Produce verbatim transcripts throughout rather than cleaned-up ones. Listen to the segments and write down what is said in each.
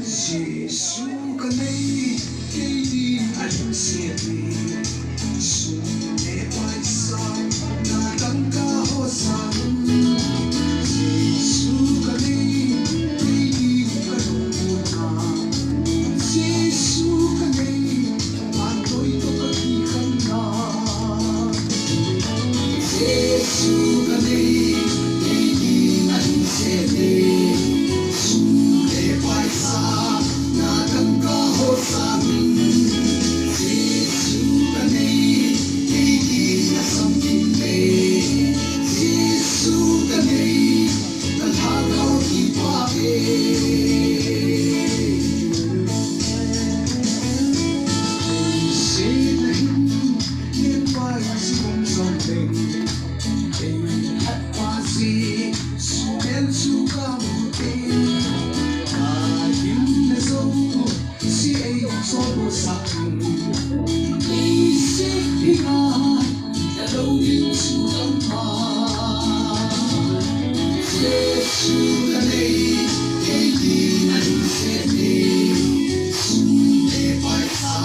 Jesu ka nei, kei ding a lungset nei. Sum le paisa, na tangka ho sangin. Jesu ka nei, kei ding ka lungput na. Jesu ka nei, Jesu ka nei, kei ding a lungset nei. Sum le paisa, na tangka ho sangin. Jesu ka nei, kei ding a samkim nei. Jesu ka nei, ka lhagao kipa e. Sinahin, Len pai si bung som leng. Ei hat pa si, sumel su ka mu te. Ka him na zo, si ei so lo sa. Ei si hi na, ka lo yin su lam pa. Jesu ka nei, kei ding a lungset nei. Sum le paisa,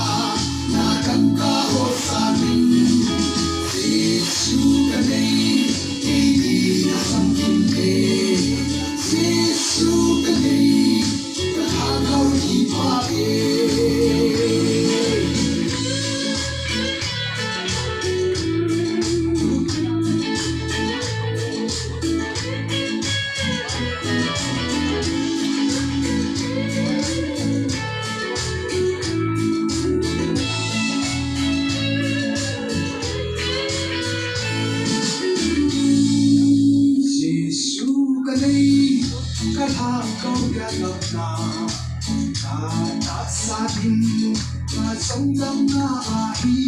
na tangka ho sangin. Jesu ka nei, kei ding a samkim nei. Jesu ka nei, ka lhagao kipa e. Jesu ka nei, ka lhagao dia lopna. Ka tahsa ding, ka songdamna ahi.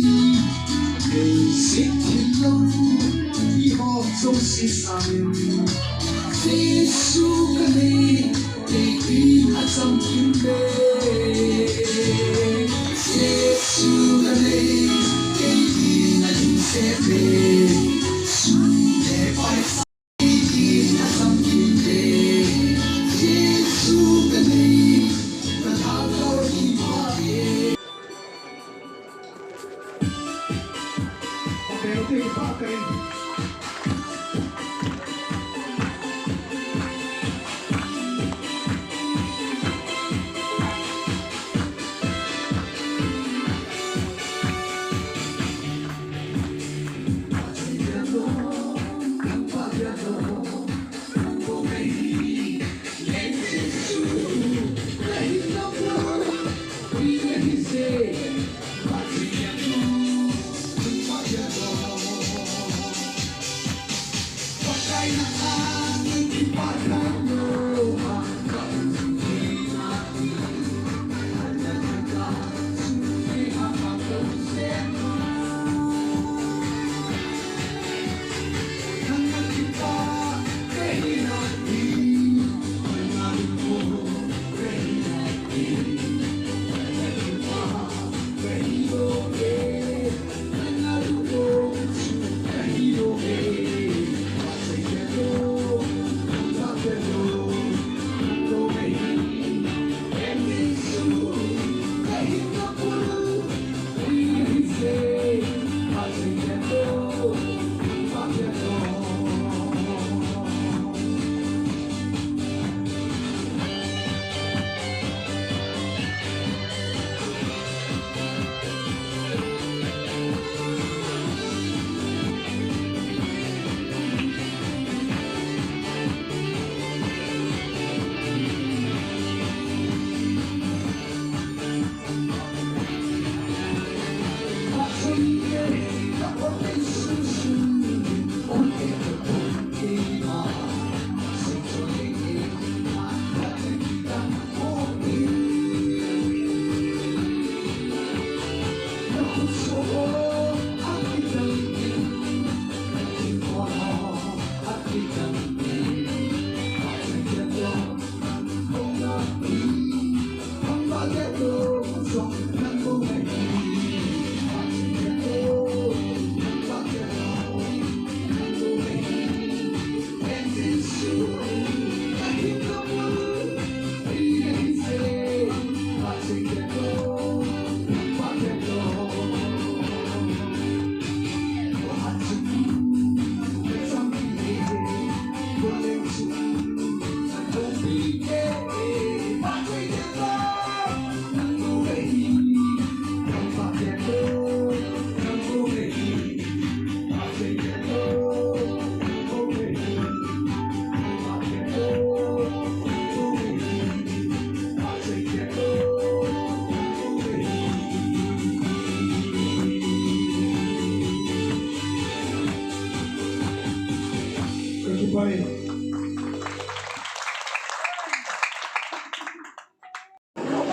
Nei sih thil lou, i hop song si sangin. Jesu ka nei, kei ding a samkim nei. Jesu ka nei, kei ding a lungset nei. Sum le paisa, kei ding a samkim nei. Jesu ka nei, ka lhagao kipa e.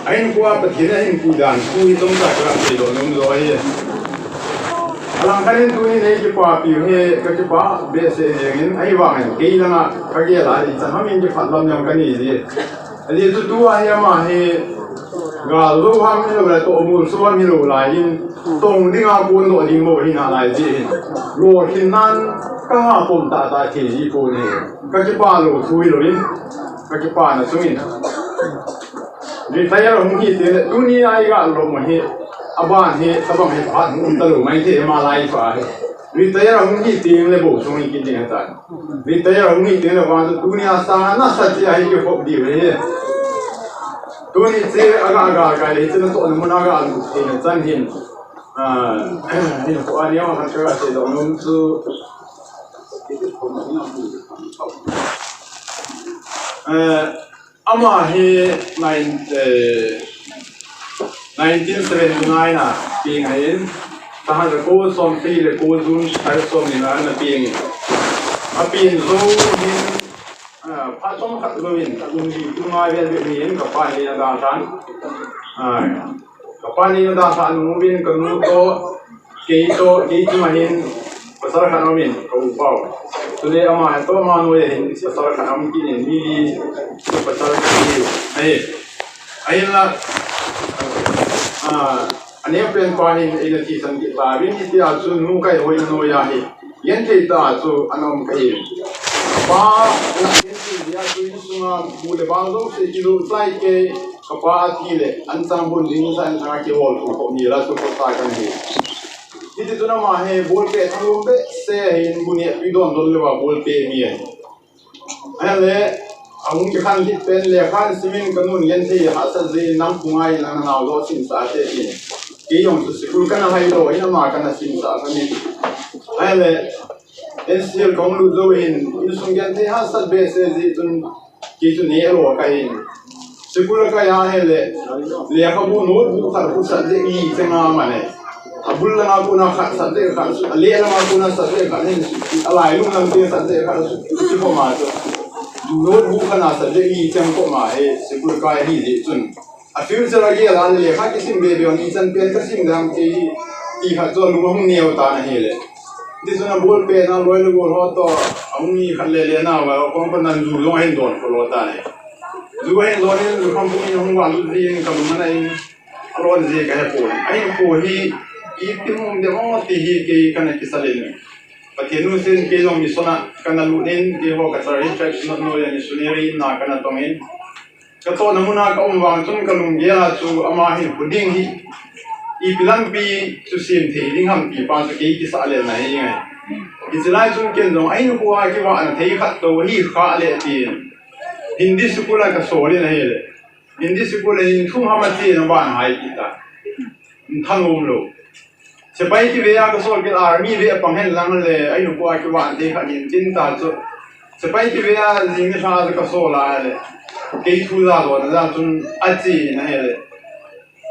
Ahin kua Pathen ahin pu dan, pu hi tong ta ka sei lo nom lo ahi. Alang kanin tuni nei kipapi hi ka kipa behseh jengin, ahivangin kei langa ka gel a, icha hamin kiphat lam jong ka nei ji. Ajeh chu tua hi ama hi gal lo ham hilou le, tohmul so ham hilou lai in, tong dinga kon doh ding bou hi nalai jeh hin, lolhin nan ka ha pom tah tah thei ji pon ahi. Ka kipa lou thu hilou in, ka kipana chungin. Retire hung hi teng le, tuni a i ga lom hi, aban hi, tabang hi, phat hung um talou mai thei, ama lai pa hi. Retire hung hi teng le bou chung hi kit ding ahitan. Retire hung hi teng le vang chu tuni a sang a nasa cheh a hi kikhop diu ahi. Tuni cheh a ga ga kai le, hiche natohna mun a ga lut theina chan hin. Ah, hin ko ani a khat ka ga seidoh nom chu. Eh, Ama hi nine, eh, nineteen seventy-nine a peng ahin, tahan le ko, somsagi le ko, June tarik somni na ana peng in. Apen jou hin, ah, phat chomkhat jouvin, kum li kum nga vel bep hin kapa hi ana dalhan. Ah, Kapa ni na dalha nung uvin, kanu toh, kei toh, kei chunga hin pasal khat aumin, ka upa u. Chule ama hin toh, ama noiya hin pasal khat aum kit in, mi li pasal khat ahi. Ahinla, ah, aneo pen pa hin eina thisan kit tauvin, hitia chu nu kahihoina noiya hi. Genthei tah chu ana um kahi. Kapa, genthei jeh a chu insunga bu le bang jouse kilut chai kei, kapa athi le, anchang bun ding sa anchang a kihol thu kho mi la chu kho ta kahi. Hiti chun ama hi bolpeh thanom behseh ahin, bu neh tui don don leuva bolpeh mi ahi. Ahile, ahung kikhen kit pen le khan simin kanun genthei hahsat jeh in nang phunga in ana nao jo sinsah te tin. Kei jong chu sikul kana hai lou, in ama kana sinsah kha in. Ahile, N C L kahung lut jou hin, insung genthei hahsat behseh jeh chun, kei chu neh lou kahin. Sikul akai a ahile, lekhabu notebook khat khu subject li cheng a mane. Abul langa kona khat subject khat, aleh langa kona subject khat hin, alailung lam te subject khat sukhom a chu. Notebook khat a subject li cheng khom a hi, sikul kai ahi jeh chun. A future a gel a le lekha kisim bebe on, ichan pen kasim dam kei ti khat chu alung ahung neo tan ahile. Tichun abolpeh na loi le gol ho toh, ahung mi khat le le nauva, kong pa nan ju jong ahin don kho lou tan ahi. Ju ahin don in, ju kham pum in ahung valut jin, kalung ana in, alon ji kahe pon. Ahin po hi, iti hung dem o ti hi kei kana kisalen. Pathen nusen kei jong mission a kana lut in, keiho ka church in, church not noiya missionary in na kana tong in. Katohna muna kaum vang chun kalunggel a chu ama hin pu ding hi, ipi lampi chu sem thei ding ham ti pa chu kei kisah lelna hi ngai. Hiche lai chun ken jong ahin kho a kivahna thei khat tou hi kha le tin. Hindi school a kasol in ahile. Hindi school a hin thum ham a chena ban hai ti ta. Thanom lou. Sepai kivei a kasol kit, army vei a pang hen lang le, ahin kho a kivah thei khat in tin ta chu. Sepai kivei a jing ni lha chu kasol a le. Kei thu ja lona ja chun ache in ahile.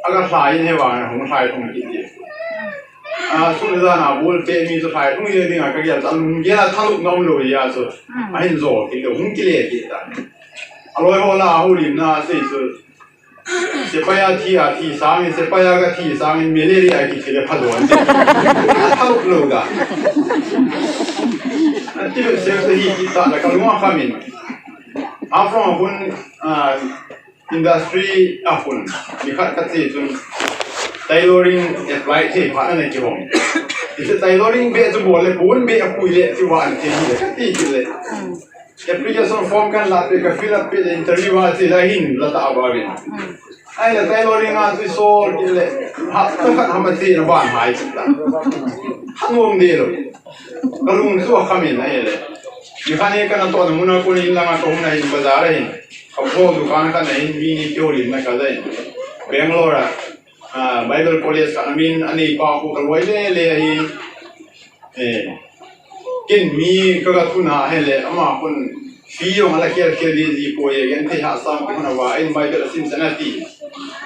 Aga lhai in ahivang a hung lhai thung kit ti. A, sun ja na bul te mi chu lhai thung ye ding a kagel chu alunggel a thanop na um lou jeh a chu. Ahin jo kit le hung kile kit ta. Aloi ho la houlimna sei chu. Sepai a thi a thi sangin, sepai a ga thi sangin, malaria a kithi le pha don. Athaop lou da. Ati bep seh hi kita la kalung a kham in. Haflong a hun, ah, industry a hun. Nikhat kache chun tailoring apply thei phat ana kihong. Hiche tailoring beh chu bol le, pon beh a pui le, ti va an thei le, kati kit le. Application form kahin lah peh, ka fill up peh le interview a che le ahin la ta a ba vin. Ahile tailoring a chu isol kit le, hapta khat ham a chena ban hai chu ta. Thanom deh lou. Kalung chu akham in ahile. Nikhat hi kana tohna muna kon in langa kahung na hin bazar a hin. Ka bol dukan khat na hin mi ni kihoulimna kaja in. Bangalore a, ah, Bible College khat na min anei pa khu kaloi le le ahin. Eh, ken mi kaga thuna ahile, ama khun fee jong ala khel khel ding ji poi, genthei hahsa khun ava, in Bible asim chan ati.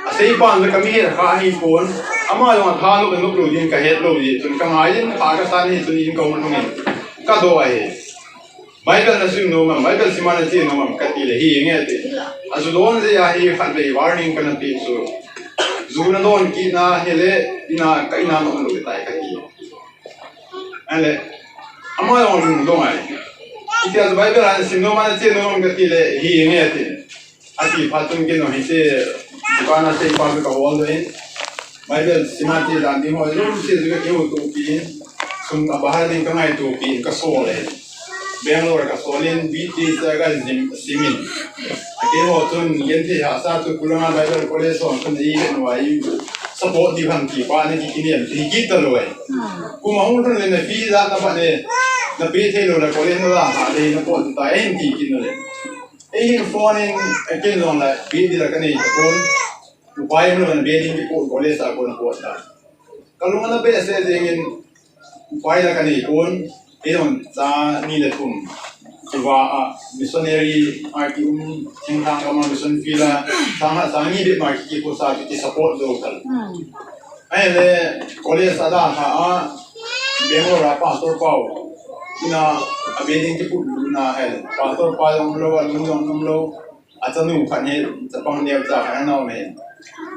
Asei pan le kami het kha ahi pon, ama jong athanop le nop lou ding kahet lou jeh chun kangai in, pha kasan hi chun in kahung lhung in. Kadoh ahi. Bible nasim nom am, Bible sima nache nom am kati le hi nge ti. Aju don jeh a hi khatvei warning kana pe chu. Ju nadon kit na hile, ina ka ina nom lou tai kati. Ahile, ama jong lungdong ahi. Itia chu Bible a nasim nom am nache nom am kati le hi nge ti. Ati phat chun kei jong hiche dukan a che pa chu kahol doh in, Bible sima che dan ding ho jouse chu kakihoutopi in, sum abahal ding kangaitopi in kasol e. Bangalore kasol in, B T cha kasim, sim in. Keiho chun genthei hahsa chu Kulanga Bible College hon chun eivet uva support ding ham ti pa ana kikinem ti kit talou e. Kum ahung lhun le na fee jat na phat le, na pe thei lou le college na la ha le na pot tai em ti kit na le. Eihin phone in, eh, ken jong la, pe ding la kanei tapon. Upai umlou in, pe ding kipo, college a kon apot ta. Kalung ana behseh jeng in, upai la kanei pon. Kei jong cha ni le thum. Kiva a, missionary a kium, thingthang gam a mission field a, sang ha, sang ni bep ma ki, kipotsa ki, ki support jou kal. Ahile, college a dalha a, Bangalore a pastor pau. Ina, a building kiput na ahile, pastor pa jong lou, alung jong nom lou. Achanu khat hi, chapang neocha khat ana um e.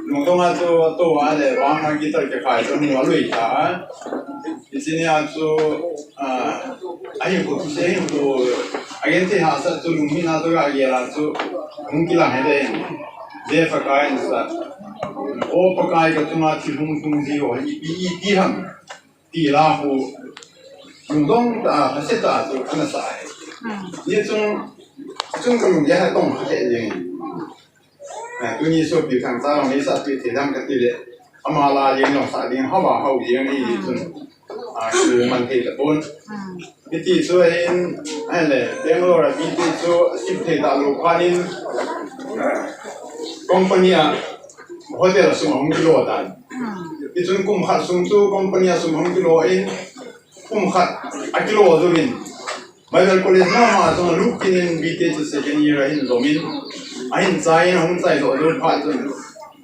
Lungdong a chu, tou a le, vang a guitar kikhai chu, nu alui ta a. Hiche nia chu, ah, ahi ko, ahi ko, agenthei hahsat chu, lunghin a chu, agel a chu, hung kilang hite. Je Pakai nasa. O Pakai, kachunga thil hung tung ji ho, ipi, ipi ham. Ti la khu, lungdong tah a, hahsa tah a chu ana sa e. Hichun, hichun kalung geiya tong kha e jeng. Ah, tuni sopi Thangcha jong neisahpi thei dam kati le, ama la jeng jong sa ding, hao a hao jeng ahi chun. Ah, chu man thei tapon. Hiti chu ahin, ahile, Bangalore a hiti chu, sip thei talou phat in, company a, hotel a sum ahung kilo tan. Hichun kum khat sung chu company a sum ahung kilo in, kum khat akilo jou in. Bible College mama chun alut kit in B T H second year ahin jom in. Ahin chai in, ahung chai doh jou phat chun.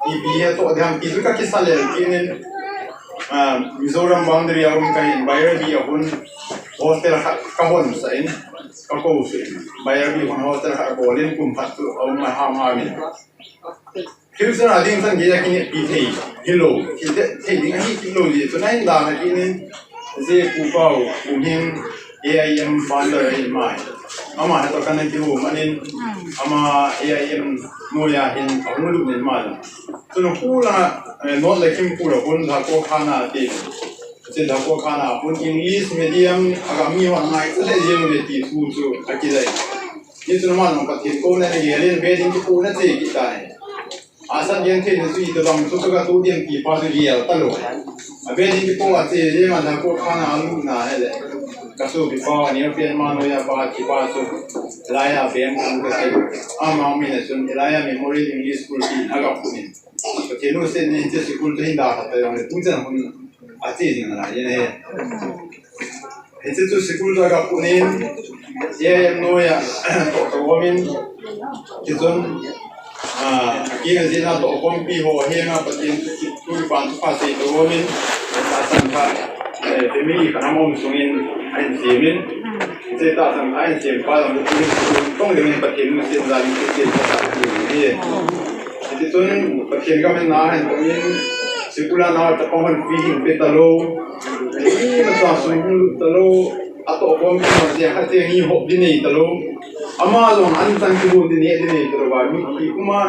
Ipi atoh ding ham ti chu kakisa lel kit in. Ah, Mizoram boundary a um kahin Bairabi a hun hostel khat kahon sah in. Kakou sah in. Bairabi hun hostel khat kabol in kum khat chu aum a ham ham in. Future a ding chan geiya kineppi thei hilou, kithei ding ahi hilou jeh chun ahin dalha kit in, je Pu Pau, Pu Hing, A I M founder ahi mai. Ama hetoh kana kihou man in, ama A I M noiya hin ahung lut in ma. Chun khu la, eh, North Lakhimpur a hun Dhako Khana ti. Chun Dhako Khana hun English medium, agam mi ho ngaicha le jeng uve ti thu chu akijai. Hichun ama jong Pathen kouna ana gel in, building kipoh na che kit tai. Asa genthei na chu itobang chu kagatoh ding ti pa chu gel talou. A building kipoh a che jeng a Dhako Khana alutna ahile. Kasopi pa, neopen ma noiya pa, kipa chu. Hilaiya bem kan kati. Ama min a chun, hilaiya Memorial English School ti, aga put in. Pathen lungset in hiche school chu hin dalha ta jongle, tuchan hun ache jing nalai jin ahi. Hiche chu school chu aga put in, A I M noiya, toh toh gom in, hichun, ah, kina jina toh gompi ho henga Pathen chu ki, tu pan chu pha sei toh gom in, tahsan khat, eh, family khat ana um sung in, ahin sem in, hiche tahsan khat ahin sem pa jong chu, tong ding in Pathen lungset jal in, hiche tahsan khat ahin sem in. Hiti chun Pathen gam in na ahin tong in, sikul a nao chapang hon fee hin pe talou. Imacha sum hung lut talou. Atoh khompi ho jeng khat jeng hi hop ding nei talou. Ama jong an chan kihon ding nei, ding nei talou va. Mi kikum a,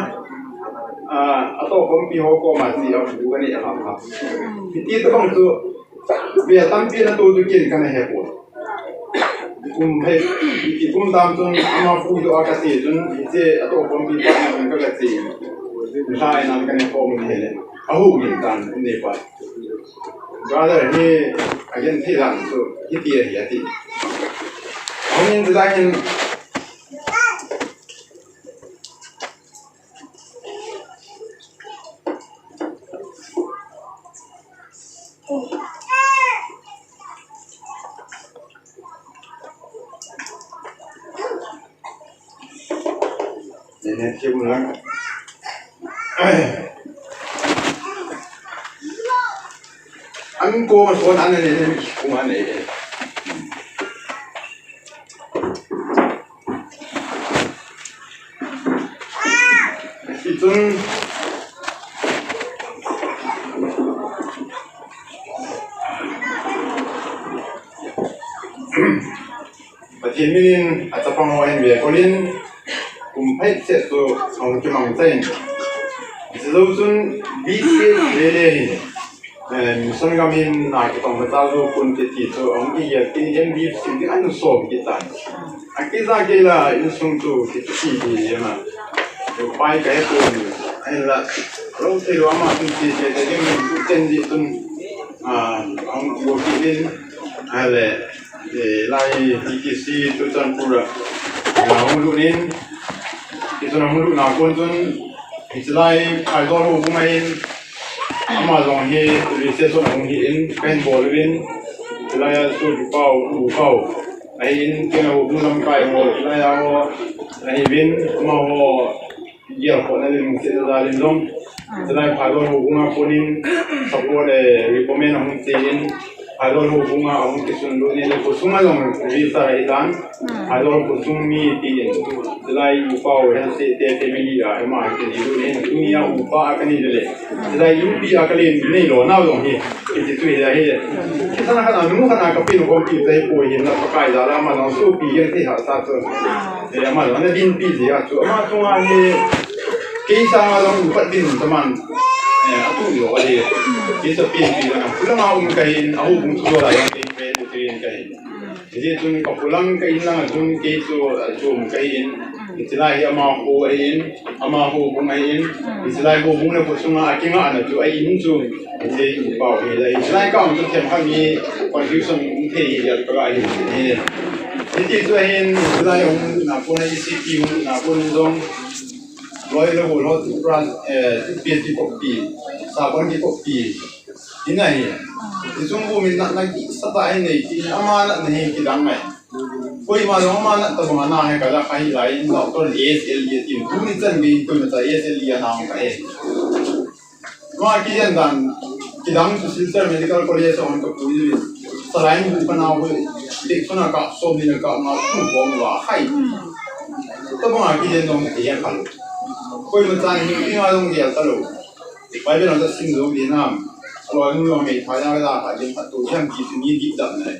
ah, atoh khompi ho koma chi a bu kanei ham ham. Hiti tabang chu, vel tampi natoh chu ken kana hepon. Kum hei, iti kum tam chun ama pu jo a kati chun, hiche atoh khompi pa na chun ka kati. Lai nan kane khom ni hele. Ahu min tan ni pa. Brother hi agenthei dan chu hiti ahi ati. Ahung in chu lai hin Nene, ke mo lang. Ang ko mas ko na nene, ko na nene. Pathen min in a chapang ho hin ve kolin, kum phai se tu hong kimang tain. Silo chun B C lele hin. Eh, mission gam hin na kitong ma chal du kun ti ti chu hong ki ya tin M B C ding an so ki tan. A ki za ke la insung tu ki ti ti ti ma. Pai kai kun. Ai la. Lo te lo ma tin ti ti ti ding tu ten di tun. Ah, hong go ki din. Ale. Eh, lai T T C Churachandpur a, eh, hung lut in, hichun hung lut na kon chun, hiche lai Phaidol houbung a hin, ama jong hi, reception a hung hi in, kahin bol uvin, hiche lai a chu Pu Pau, Pu Pau, ahin, kei houbung lamkai ho, hiche lai a ho, ahi uvin, amaho, Gel khona le lungset jal in jong. Chulai Phaidol houbung a konin support le recommend ahung che in, Phaidol houbung a ahung kisun lut in, khosung a jong register ahi tan. Phaidol khosung mi ti in. Chulai upa u hen se te family a, ema kini lut in, tunia upa a kani le. Chulai U P a kalen nei lo nau jong hi. Kiti chu hi ahi. Kisana kana nu kana kapin khompi tai po hin la Pakai jal a ama jong sopi jeng thei hahsa chu. Eh, ama jong ana dinpi ji a chu. Ama chunga hi kei sanga jong upat din taman. Eh, atu jo ahi. Kei chu pinpi jong. Khulanga um kahin, a houbung chu la jong kei pe tu tin kahin. Hiti chun ka khulang ka in langa chun kei chu, ah, chom kahin. Hiche lai hi ama kho ahin, ama houbung ahin. Hiche lai houbung le khosunga akingahna chu a in chu. Hiche upa u hi la, hiche lai ka um chu themkhat mi confusion um thei hi jeh a ka la hin hi. Hiti chu ahin, hiche lai hung na kon a E C P hung na kon jong. Loi le hol ho tu pran, eh, tu pi ti ko pi. Sa kon ti ko pi. Hina hi. Hichun bu min natna kisa tah hi nei ti, ama natna hi kidang ngai. Koima jong ama nat tabang ana hi kala ka hi lai, doctor A S L E ti. Tuni chan gei koima cha A S L E ana hung ka e. Ama kijen dan, kidang chu Silchar Medical College a hung ka pui uvin. Saline bu ka nau uvin. Injection a kap som ni na kap nga, tu bom va khai. Tabang a kijen dong ti hian kha lo. Koima chan hi, ti nga dong gel ta lo. Bible a sim zo di nam. Aloi nu jong meithai a la kha jeng khat tu jam ki ni di dam nai.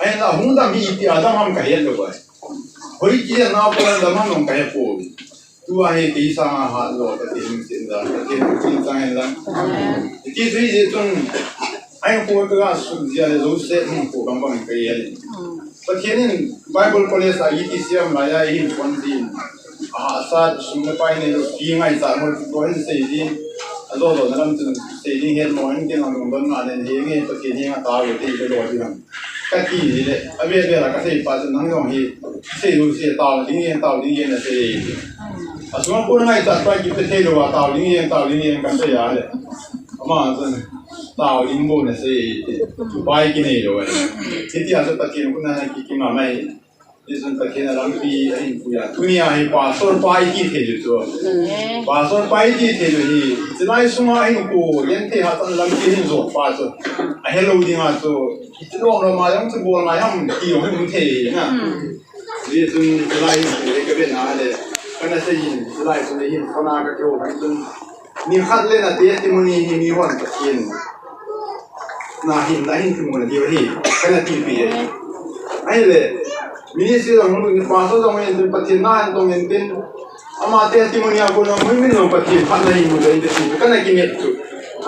Ahinla hung dam hi ipi a dam ham ka het lou vai. Hoi kile na pa dam ham ka he po. Tua hi kei sanga hat lou Pathen min in da. Pathen min chang hen lang. Ti chu hi chun. Ahin ko ka ga sut jia le Joseph hung ko bang bang ka ye le. Pathen in Bible College a E T C M lai a hin kon din. A sat sum le pai nei lou, pi ngaichat mo ko hin sei din. A jo jo na lam chun sei din het mo hin ken a lungdon nga nen he nge Pathen henga tao le te lo din. Ka ti ni le, a ve ve la ka sei pa chun nang jong hi sei lou sei tao ding nge, tao ding nge na sei. A sum ko ngaichat pa ki pe thei lou a tao ding nge, tao ding nge ka sei a le. Ama chun tao ding bou na sei, pai kinei lou ahi. Hiti a chu Pathen khut na ki, ki ma mai. Hichun Pathen a lampi ahin pui a. Tunia hi pastor pa i ti thei chu. Pastor pa i ti thei hi. Chulai sunga hin ko, yen thei ha tan lampi hin jo pa chu. A helou ding a chu. Hiche lom lom a jong chu bol ngai ham ti jong hin um thei na. Hichun chulai hin ko le ka ve na le. Kana sei hin, chulai chun hin ko na ka keu kan chun. Ni khat le na testimony hi mi hon Pathen. Na hin, na hin thimuna diu ahi. Kana tipi ahi. Ahile, ministry jong hung, pastor jong hung in tin, Pathen na han tong in tin. Ama testimony a kon a hung min jong Pathen phatna hi mu dei in tin. Kana kinep chu.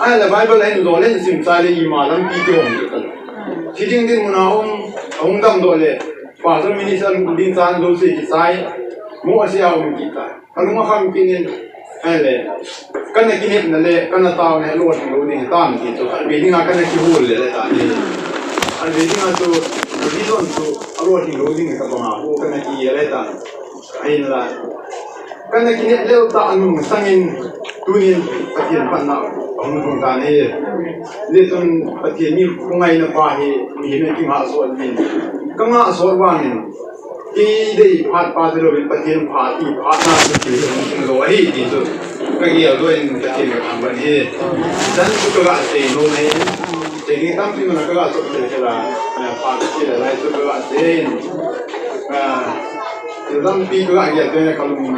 Ahile Bible ahin jo le sim chai le ima lampi ti hong chu kalo. Thi ding din mun a hung, hung damdoh le. Pastor ministry hung ding chan jouse kichai. Mo a sia hung kichai. Ka lung a kham kit in, ahile, kana kinepna le, kana taona hi alolhing lou ding ahitai ti chu, khatvei dinga kana kihol le le ta ni. Khatvei dinga chu, reason chu, alolhing lou ding ka banga, o kana kigel le ta. Ahinla, kana kinep lel tah nung sangin, tunin Pathen phatna ahung lhung tan ahi. Hichun Pathen mi khongaina pa hi, mihem in kingah sot in, kangah sot vangin, Kei dei phat pa ti louvin Pathen phat ti phat na ti ti hung sung lou ahi ti chu. Ka gel doh in Pathen ka thangvah e. Chan chu ka ga sei nom e. Training tampi mana ka ga chop thei thei la. Phat ti la lai chu ka ga sei in. Ka lampi ka ga gel doh in ka lung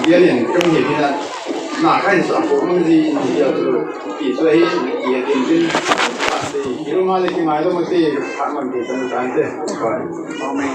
gel in ka mi hi na. Na ka in sa ko mun ji ni ya chu. Ti chu ahi, ti ya tin tin. Ka sei. Malik ki mai lo mati, ha man ti tan tan te. Amen.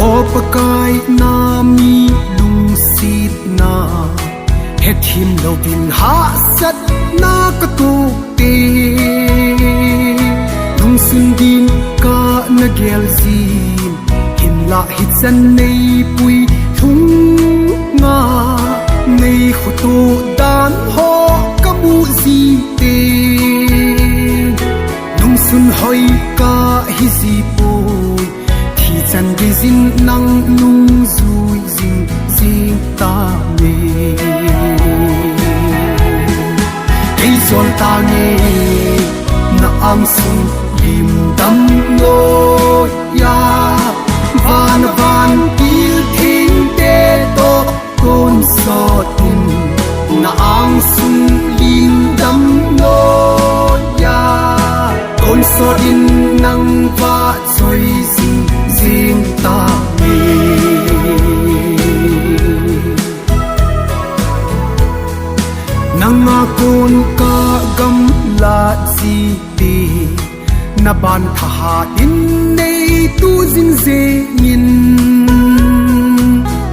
O Pakai, na mi lungsetna, hethem louvin hahsatna ka toh te, lungsun din ka na gel jin, hinlah hichan nei pui lhung a, nei khoto dan ho ka mu ji te, lungsun hoi ka hi ji poi, thi chan gei jin nang nungjui jing jing ta nge. Kei jol ta nge, na angsung lim dam noi a, van a vantil thengte toh tonsot in, na angsung lim dam noi a, tonsot in nang vahchoi jing jing ta nge. Nang a kon ka gamla ji te, na ban thahat in nei tu jing jeng in,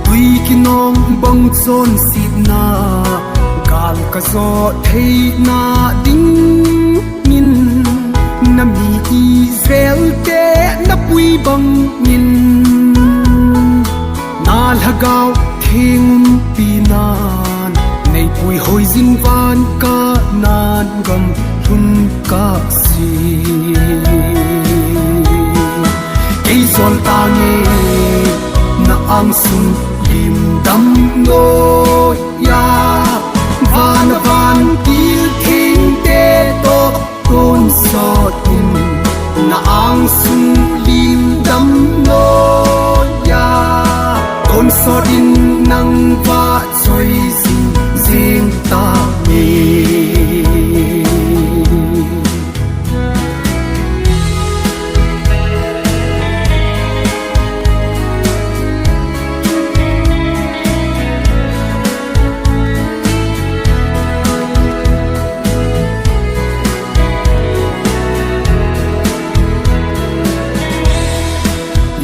tui kinong bang chonsetna, gal ka jo theina dingin, na mi Israel te na pui bang in, na Lhagao Theng umpi nan, nei pui hoi jin van Kanan gam lhung ka hi. Kei jol ta nge, na angsung lim dam noi a, van a vantil thengte toh tonsot in, na angsung lim dam noi a, tonsot in nang vahchoi jing jing ta nge.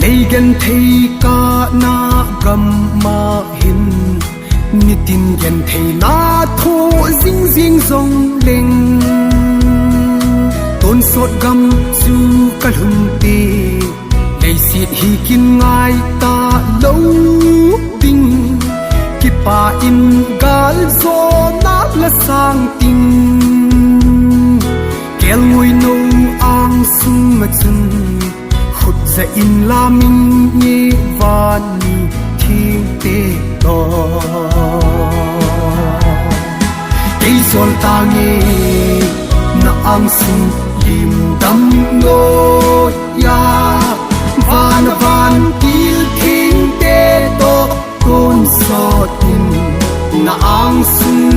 Lei genthei Kanan gam a hin, nitin gentheina thoh jing jing jong leng, tonsot gam chu ka lhun te, leiset hi kin ngai ta lou ding, kipah in gal jona la sang ting, kelngoi nou angsung a chun, khut ja in lam in nge van mi thengte toh. Kei jol ta nge, na angsung lim dam noi a, van a vantil thengte toh tonsot in, na angsung